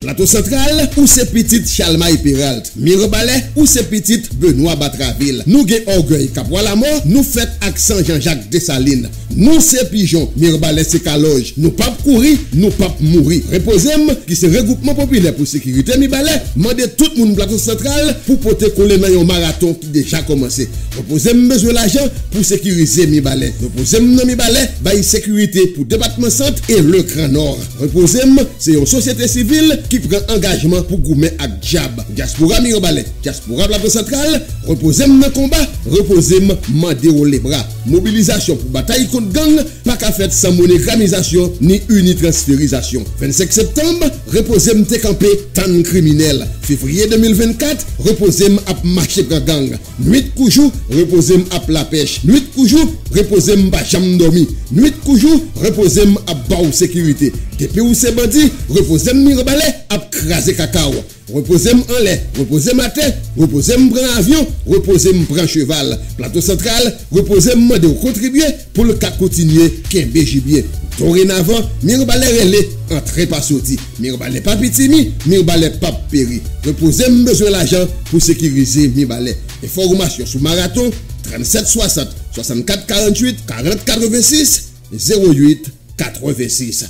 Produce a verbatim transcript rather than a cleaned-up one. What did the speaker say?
Plato Santral, ou se pitit Chalmay Peralt. Mirebalais, ou se pitit Benoît Batraville. Nou gen ògèy Kapwa Lamò, nou fèt ak san Janjak Desalin. Nou se pijon, Mirebalais se kalòj. Nou p ap kouri, nou p ap mouri. Repoze m, ki se regwoupman popilè pou sekirite Mibalè, mande tout moun Plato Santral pou pote kole nan yon maraton ki deja kòmanse. Repoze m bezwen lajan pou sekirize Mibalè. Repoze m nan Mibalè bay sekirite pou depatman Sant e le Gran Nò. Repoze m se yon sosyete sivil ki pran angajman pou goumen ak dyab. Dyaspora Mirebalè, dyaspora Plato Santral, repoze m nan konba, repoze m mande w lebra. Mobilizasyon pou batay kont gang pa ka fèt san monegramizasyon ni ini transferizasyon. Vennsenk septanm, repoze m te kanpe tann kriminèl. Fevriye de mil vennkat, repoze m ap mache pran gang. Nwit kou jou, repoze m ap lapèch. Nwit kou jou, repoze m pa janm dòmi. Nwit kou jou, repoze m ap ba w sekirite. Depi w se bandi, repoze m Mirebalè ap kraze kaka w. Repoze m anlè, repoze m atè, repoze m pran avyon, repoze m pran cheval. Plato Santral, repoze m mande w kontribye pou l ka kontinye kenbe jibye. Dorenavan, Mirebalè rele, antre pa soti. Mirebalè pa pitimi, Mirebalè p ap peri. Repoze m bezwen lajan pou sekirize Mibalè. Enfòmasyon sou maraton, trannsèt swasant, swasannkat karanntuit, karant katrevensis, zewo uit katrevensis.